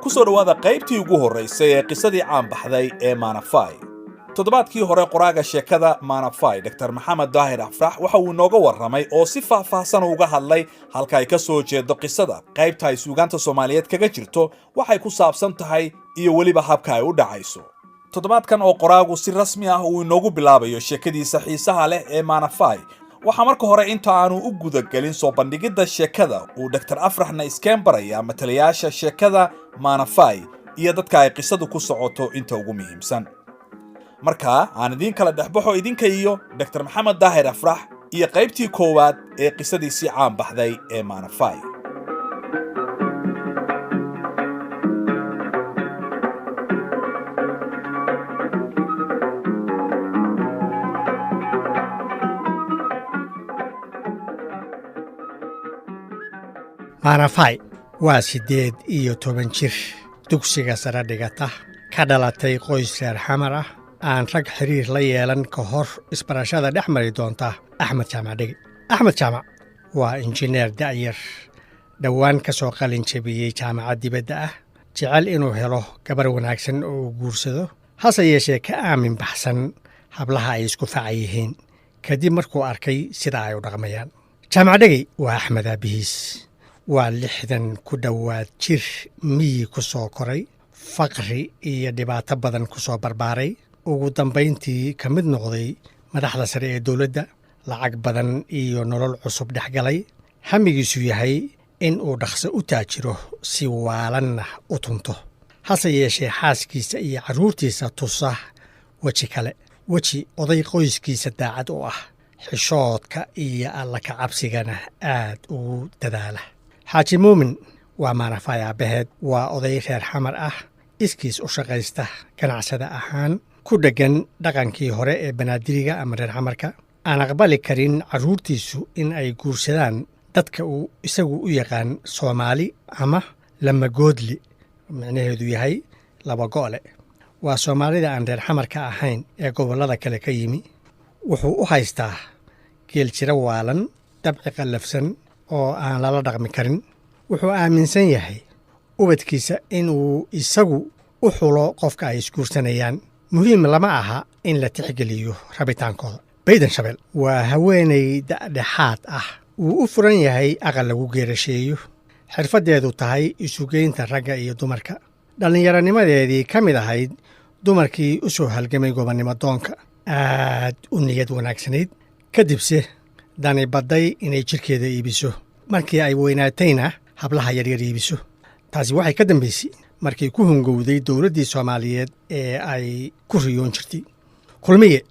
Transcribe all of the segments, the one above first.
Ku soo dhowaada qaybtii ugu horraysay ee qisadii caanbaxday ee Maanafay. Toddobaadkii hore qoraaga sheekada Maanafay, Dr Maxamed Daahir Afrax, waxa uu inooga warramay oo si faahfaahsan uga hadlay halka ay ka soo jeedo qisada, qaybta ay suugaanta Soomaaliyeed kaga jirto, waxay ku saabsan tahay iyo weliba habka ay u dhacayso. Toddobaadkan oo qoraagu si rasmi ah uu inoogu bilaabayo sheekadiisa xiisaha leh ee Maanafay, waxaa marka hore, inta aanu u gudagelin soo bandhigidda sheekada, uu Dr Afraxna iskeen baraya matalayaasha sheekada Maanafay iyo dadka ay qisadu ku socoto inta ugu muhiimsan. Markaa aan idiin kala dhexbaxo idinka iyo Dr Maxamed Daahir Afrax iyo qaybtii koowaad ee qisadiisii caan baxday ee Maanafay. Maanafay waa 18 jir, dugsiga sare dhigata, ka dhalatay qoys reer Xamar ah, aan rag xiriir la yeelan ka hor isbarashada dhex mari doonta Axmed Jaamac Dhegi. Axmed Jaamac waa injineer da'yar, dhowaan ka soo qalin jabiyey jaamacad dibadda ah, jecel inuu helo gabar wanaagsan oo uu guursado, hase yeeshee ka aamin baxsan hablaha ay isku faca yihiin kadib markuu arkay sida ay u dhaqmayaan. Jaamac Dhegey waa Axmed aabbihiis. Waa 60 ku dhowaad jir, miyi ku soo koray, faqri iyo dhibaato badan ku soo barbaaray, ugu dambayntii ka mid noqday madaxda sare ee dowladda, lacag badan iyo nolol cusub dhex galay, hamigiisu yahay in uu dhaqso u taajiro si waalanna u tunto, hase yeeshee xaaskiisa iyo carruurtiisa tusa weji kale, weji oday qoyskiisa daacad u ah, xishoodka iyo alla ka cabsigana aad ugu dadaala. Xaaji Muumin waa Maanafay aabbaheed. Waa oday reer Xamar ah, iskiis u shaqaysta, ganacsada ahaan ku dheggan dhaqankii hore ee Banaadiriga ama reer Xamarka, aan aqbali karin carruurtiisu in ay guursadaan dadka uu isagu u yaqaan Soomaali ama lamagoodli, micnaheedu yahay laba go'le. Waa Soomaalida aan reer Xamarka ahayn ee gobollada kale ka yimi. Wuxuu u haystaa geeljiro waalan, dabci qallafsan oo aan lala dhaqmi karin. Wuxuu aaminsan yahay ubadkiisa inuu isagu u xulo qofka ay isguursanayaan, muhiim lama aha in la tixgeliyo rabitaankooda. Baydan Shabeel waa haweenay da'dhexaad ah, wuu u furan yahay aqal lagu geerasheeyo, xirfaddeedu tahay isugeynta ragga iyo dumarka. Dhallinyaronimadeedii ka mid ahayd dumarkii u soo halgamay gobonnimo doonka, aad u niyad wanaagsanayd, kadibse dani badday inay jidhkeeda iibiso, markii ay weynaatayna hablaha yaryar iibiso. Taasi waxay ka dambaysay markii ku hungowday dowladdii Soomaaliyeed ee ay ku riyoon jirtay. Kulmiye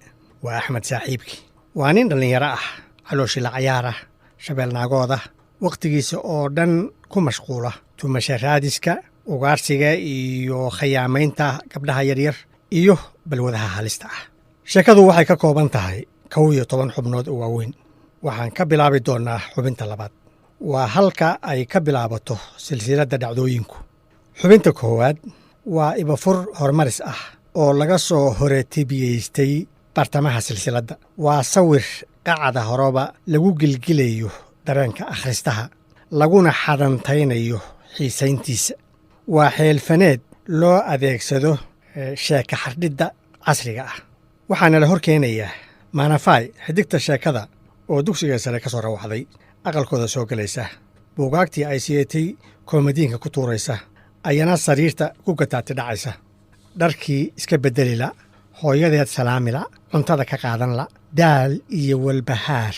waa Axmed saaxiibkii. Waa nin dhallinyaro ah, calooshii la cayaar ah, shabeelnaagooda, wakhtigiisa oo dhan ku mashquula tumasha raadiska, ugaarsiga iyo khayaamaynta gabdhaha yaryar iyo balwadaha halista ah. Sheekadu waxay ka kooban tahay 11 xubnood oo waaweyn. Waxaan ka bilaabi doonnaa xubinta labaad. Waa halka ay ka bilaabato silsiladda dhacdooyinku. Xubinta koowaad waa ibafur horumaris ah oo laga soo horetibiyeystay bartamaha silsiladda. Waa sawir qacda horeba lagu gilgilayo dareenka akhristaha, laguna xadantaynayo xiisayntiisa. Waa xeelfaneed loo adeegsado sheeka xardhidda casriga ah. Waxaana la hor keenayaa Maanafaay, xidigta sheekada, oo dugsiga sare ka soo rawaxday, aqalkooda soo gelaysa, buugaagtii ay siiyatay koomadiinka ku tuuraysa, ayana sariirta ku gataati dhacaysa, dharkii iska beddelila, hooyadeed salaamila, cuntada ka qaadanla, daal iyo walbahaar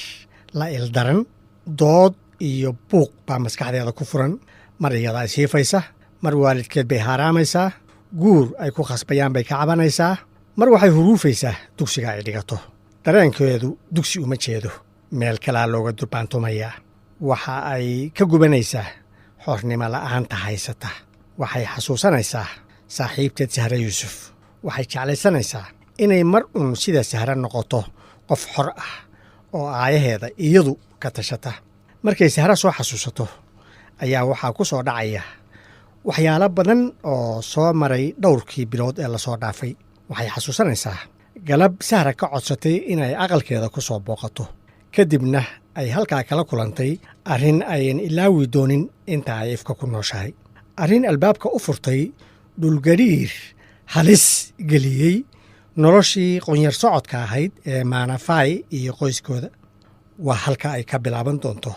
la ildaran, dood iyo buuq baa maskaxdeeda ku furan. Mar iyada ay siifaysa, mar waalidkeed bay haaraamaysaa, guur ay ku khasbayaan bay ka cabanaysaa, mar waxay huruufaysaa dugsiga ay dhigato. Dareenkeedu dugsi uma jeedo, meel kalaa looga durbaantumayaa. Waxa ay ka gubanaysaa xornimo la'aanta haysata. Waxay xasuusanaysaa saaxiibteed Sahre Yuusuf. Waxay jeclaysanaysaa inay mar uun sida Sahre noqoto, qof xor ah oo aayaheeda iyadu ka tashata. Markay Sahre soo xasuusato ayaa waxaa ku soo dhacaya waxyaalo badan oo soo maray dhowrkii bilood ee lasoo dhaafay. Waxay xasuusanaysaa galab Sahra ka codsatay inay aqalkeeda ku soo booqato, kadibna ay halkaa kala kulantay arrin ayan ilaawi doonin inta ay ifka ku nooshahay. Arrin albaabka u furtay dhulgariir halis geliyey noloshii qonyar socodka ahayd ee Maanafay iyo qoyskooda. Waa halka ay ka bilaaban doonto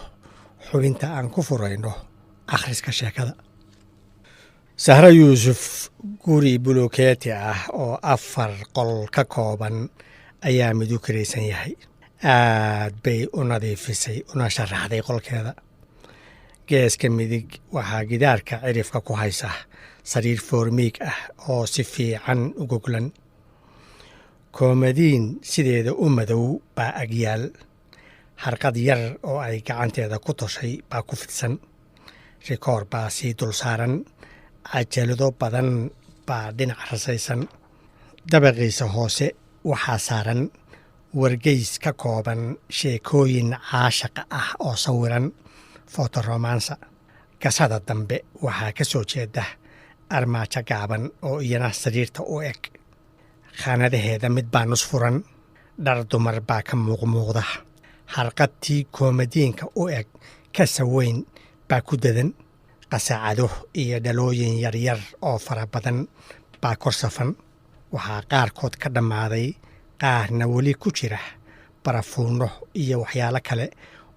xubinta aan ku furayno akhriska sheekada. Sahro Yuusuf guri bulukeeti ah oo 4 qol ka kooban ayaa midu kiraysan yahay. Aad bay u nadiifisay una sharaxday qolkeeda. Geeska midig waxaa gidaarka cirifka ku haysa sariir foormiig ah oo si fiican u goglan. Koomadiin sideeda u madow baa agyaal. Harqad yar oo ay gacanteeda ku toshay baa ku fidsan. Rikoor baa sii dul saaran. Cajalado badan baa dhinac rasaysan. Dabaqiisa hoose waxaa saaran wargeys ka kooban sheekooyin caashaqa ah oo sawiran fotoromansa. Gasada dambe waxaa ka soo jeeda armaajo gaaban oo iyana sariirta u eg. Khaanadaheeda mid baa nus furan. Dhar dumar baa ka muuqmuuqda. Harqadtii koomadiinka u eg ka saweyn baa ku dadan. Qasacado iyo dhalooyin yaryar oo fara badan baa kor safan. Waxaa qaarkood ka dhammaaday, qaarna weli ku jira barafuunno iyo waxyaalo kale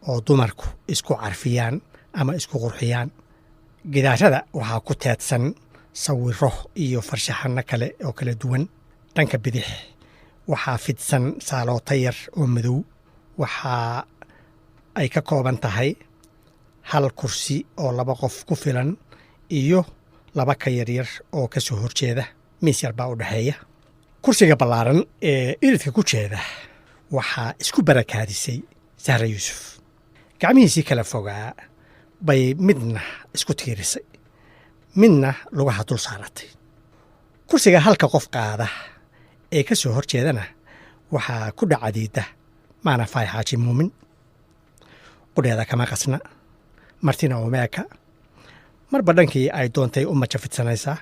oo dumarku isku carfiyaan ama isku qurxiyaan. Gidaarada waxaa ku teedsan sawirro iyo farshaxanno kale oo kala duwan. Dhanka bidix waxaa fidsan saalooto yar oo madow. Waxaa ay ka kooban tahay hal kursi oo 2 qof ku filan iyo 2 ka yaryar oo ka soo horjeeda. Miis yar baa u dhexeeya. Kursiga ballaaran ee iridka ku jeeda waxaa isku barakaadisay Sahra Yuusuf. Gacmihiisii kala fogaa bay midna isku tiirisay, midna lugaha dul saaratay. Kursiga halka qof qaada ee ka soo horjeedana waxaa ku dhacadiida Maanafay Xaaji Muumin. Qudheeda kama qasna, martina umeeka. Marba dhankii ay doontay u majafidsanaysaa.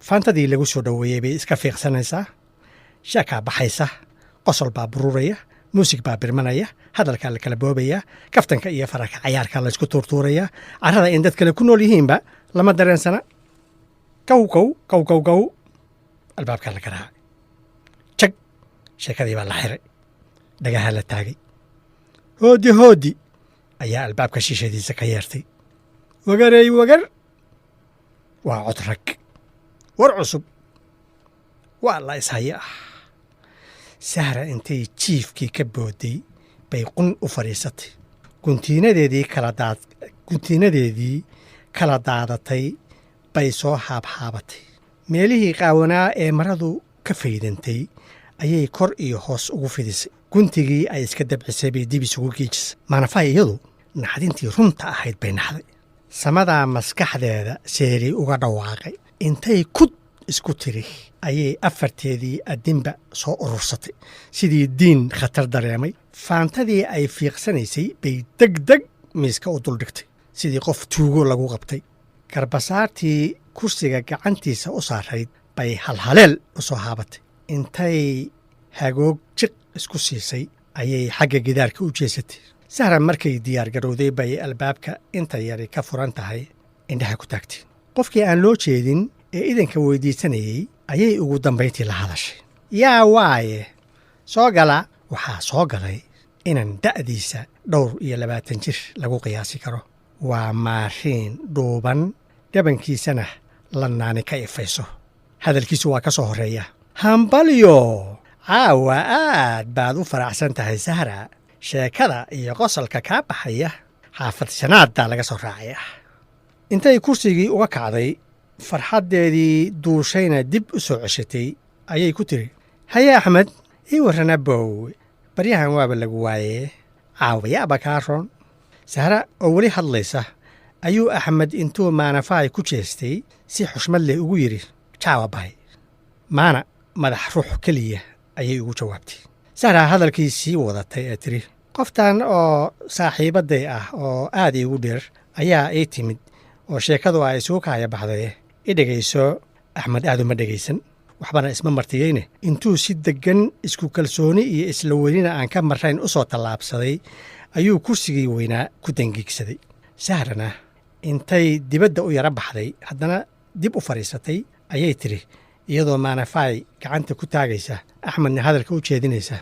Faantadii lagu soo dhoweeyey bay iska fiiqsanaysaa. Sheekaa baxaysa, qosol baa bururaya, muusig baa birmanaya, hadalkaa la kala boobaya, kaftanka iyo faraka cayaarkaa laysku tuurtuuraya. Carrada in dad kale ku nool yihiinba lama dareensana. Kow kow kow kow kow, albaabkaa la garaacay. Jag, sheekadii baa la xiray. Dhagaha la taagay. Hoodi hoodi ayaa albaabka shiishadiisa ka yeertay. Wagarey wagar, waa cod rag. War cusub waa la ishaya ah. Sahra intay jiifkii ka booday bay qun u fadhiisatay. Guntiinadeedii kala daadatay bay soo haabhaabatay. Meelihii qaawanaa ee maradu ka faydantay ayay kor iyo hoos ugu fidisay. Guntigii ay iska dabcisay bay dib isugu geejisay. Maanafay iyadu naxdintii runta ahayd bay naxday. Samadaa maskaxdeeda seeri uga dhawaaqay. Intay kud isku tiri ayay afarteedii addinba soo urursatay sidii diin khatar dareemay. Faantadii ay fiiqsanaysay bay deg deg miiska u duldhigtay sidii qof tuugo lagu qabtay. Garbasaartii kursiga gacantiisa u saarayd bay halhaleel u soo haabatay. Intay hagoog jiq isku siisay ayay xagga gidaarka u jeesatay. Sahra markay diyaar garowday bay albaabka inta yari ka furan tahay indhaha ku taagtay. Qofkii aan loo jeedin ee idanka weydiisanayey ayay ugu dambayntii la hadashay. Yaa waaye, soo gala. Waxaa soo galay inan da'diisa dhowr iyo 20 jir lagu qiyaasi karo. Waa maariin dhuuban, dhabankiisana lanaani ka ifayso. Hadalkiisu waa ka soo horreeya. Hambalyo, caawa aad baad u faraxsan tahay Sahra. Sheekada iyo qosolka kaa baxaya xaafad shanaaddaa laga soo raacaya. Intay kursigii uga kacday, farxaddeedii duushayna dib u soo ceshatay ayay ku tiri, haye Axmed, ii warran abow, baryahan waaba lagu waayee, caawayaaba kaa roon. Sahra oo weli hadlaysa ayuu Axmed intuu Maanafaay ku jeestay si xushmad leh ugu yidhi, jaawa bahay. Maana madax ruux keliya ayay ugu jawaabtay. Sahra hadalkii sii wadatay ee tiri, qoftan oo saaxiibadday ah oo aad iigu dheer ayaa ii timid oo sheekadu ay isugu kaaya baxday. I dhegayso. Axmed aad uma dhegaysan, waxbana isma martiyeyne. Intuu si deggan, isku kalsooni iyo isla weynina aan ka marrayn u soo tallaabsaday ayuu kursigii weynaa ku dangiigsaday. Sahrana Intay dibadda u yara baxday, haddana dib u fadhiisatay, ayay tidhi iyadoo Maanafay gacanta ku taagaysa, Axmedna hadalka u jeedinaysa: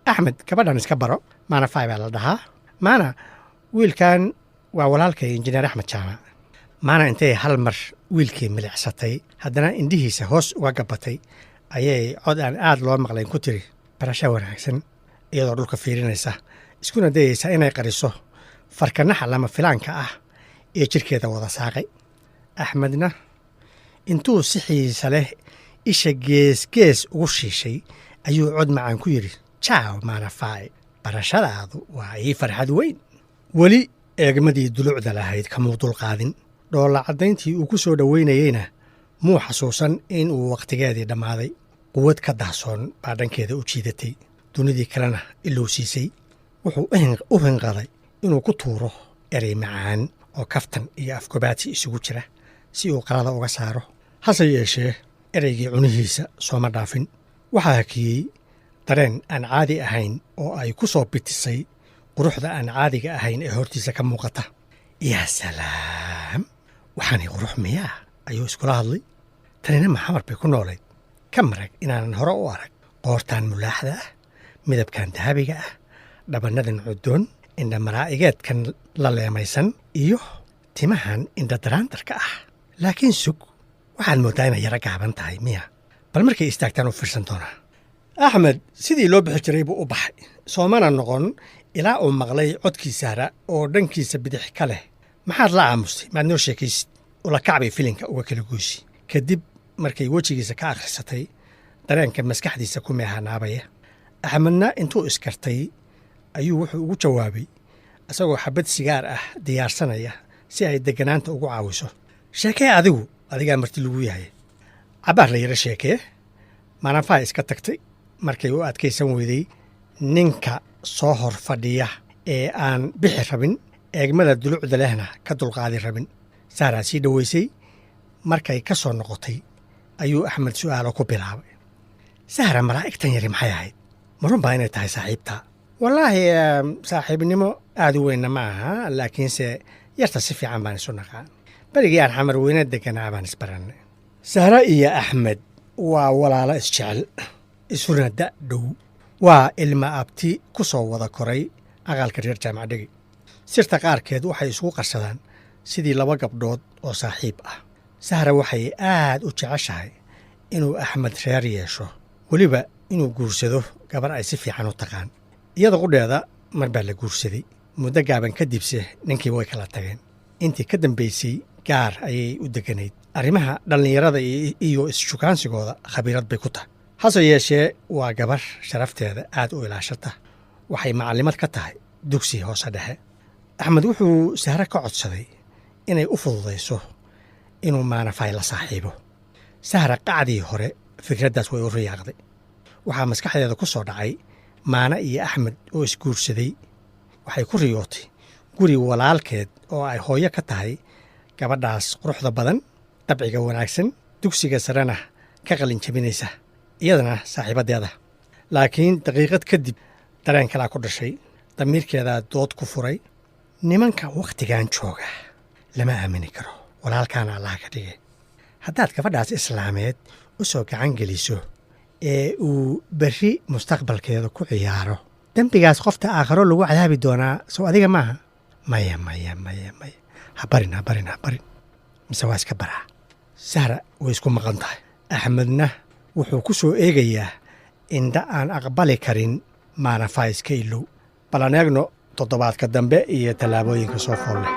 "Axmed, gabadhan iska baro, Maanafay baa la dhahaa. Maana, wiilkan waa walaalkay, Injineer Axmed Jaamac." Maana intay hal mar wiilkii milicsatay, haddana indhihiisa hoos uga gabatay, ayay cod aan aad loo maqlayn ku tiri, "Barasho wanaagsan," iyadoo dhulka fiirinaysa, iskuna dayeysa inay qariso farkanaxa lama filaanka ah ee jirkeeda wada saaqay. Axmedna intuu si xiisa leh isha geesgees ugu shiishay ayuu cod macaan ku yidhi, "Jaaw, Maanafay, barashadaadu waa ii farxad weyn." Weli eegmadii dulucda lahayd kamuu dulqaadin. Dhoolla caddayntii uu ku soo dhoweynayeyna muu xasuusan in uu wakhtigeedii dhammaaday. Quwad ka dahsoon baa dhankeeda u jiidatay, dunidii kalena ilowsiisay. Wuxuu u hinqaday inuu ku tuuro erey macaan oo kaftan iyo afgobaadsi isugu jira si uu qalada uga saaro. Hase yeeshee ereygii cunihiisa sooma dhaafin. Waxaa hakiyey dareen aan caadi ahayn oo ay ku soo bitisay quruxda aan caadiga ahayn ee hortiisa ka muuqata. "Yaa salaam, waxaanay qurux miyaa?" ayuu iskula hadlay. "Tanina maxamar bay ku noolayd? Ka marag inaanan hore u arag qoortaan mulaaxda ah, midabkan dahabiga ah, dhabannadan cuddoon, indha malaa'igeedkan la leemaysan iyo timahan indhadaraandarka ah. Laakiin sug, waxaad mooddaa inay yaro gaaban tahay miya? Bal markay istaagtaan u fiirsan doonaa." Axmed sidii loo bixi jiray buu u baxay, soomana noqon ilaa uu maqlay codkii Sahra oo dhankiisa bidix ka leh, "Maxaad la aamustay? Maad noo sheekaysid?" Ula kacbay filinka uga kala goysi kadib markay wejigiisa ka akhrisatay dareenka maskaxdiisa ku meehanaabaya. Axmedna intuu iskartay ayuu wuxuu ugu jawaabay isagoo xabad sigaar ah diyaarsanaya si ay degganaanta ugu caawiso, "Sheekee adigu, adigaa marti lagu yahay." Cabbaar la yaro sheekee, Maanafaa iska tagtay markay u adkaysan weyday ninka soo hor fadhiya ee aan bixi rabin, eegmada dulucda lehna ka dulqaadi rabin. Saaraa sii dhoweysay. Markay ka soo noqotay ayuu Axmed su'aalo ku bilaabay. "Sahra, malaa'igtan yari maxay ahayd? Ma run baa inay tahay saaxiibtaa?" "Wallaahi, saaxiibnimo aad u weynna ma aha, laakiinse yarta si fiican baan isu naqaan. Berigii aan Xamar Weyne deganaa baan isbarannay." Sahra iyo Axmed waa walaalo isjecel, isuna da' dhow. Waa ilma abti ku soo wada koray aqalka reer Jaamacadhegi. Sirta qaarkeed waxay isugu qarsadaan sidii laba gabdhood oo saaxiib ah. Sahra waxay aad u jeceshahay inuu Axmed reer yeesho, weliba inuu guursado gabar ay si fiican u taqaan. Iyada qudheeda mar baa la guursaday, muddo gaaban kadibse ninkii way kala tageen. Intii ka dambaysay gaar ayay u degganayd. Arrimaha dhallinyarada iyo isshukaansigooda khabiirad bay ku tahay. Hase yeeshee waa gabar sharafteeda aad u ilaashata. Waxay macallimad ka tahay dugsi hoose dhexe. Axmed wuxuu Sahre ka codsaday inay u fududayso inuu Maanafay la saaxiibo. Sahra qacdii hore fikraddaas way u riyaaqday. Waxaa maskaxdeeda ku soo dhacay Maana iyo Axmed oo isguursaday. Waxay ku riyootay guri walaalkeed oo ay hooyo ka tahay gabadhaas quruxda badan, dabciga wanaagsan, dugsiga sarena ka qalin jabinaysa, iyadana saaxiibaddeeda. Laakiin daqiiqad kadib dareen kalaa ku dhashay. Damiirkeedaa dood ku furay: "Nimanka wakhtigan jooga lama aamini karo, walaalkaana Allaha ka dhigay. Haddaad gabadhaas islaameed u soo gacan geliso ee uu berri mustaqbalkeeda ku ciyaaro, dembigaas qofta aakharo lagu cadaabi doonaa sow adiga maaha? Maya, maya, maya, maya, ha barin, ha barin, ha barin. Mise waa iska baraa?" Sahra way isku maqan tahay. Axmedna wuxuu ku soo eegayaa indha aan aqbali karin Maanafaa iska ilow. Bal aan eegno toddobaadka dambe iyo tallaabooyinka soo fool leh.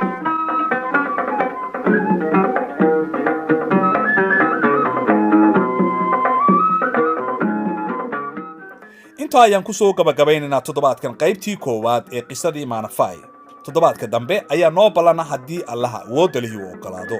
Intaa ayaan ku soo gabagabaynaynaa toddobaadkan qaybtii koowaad ee qisadii Maanafay. Toddobaadka dambe ayaa noo ballana haddii Allaha awoodda lihi uu oggolaado.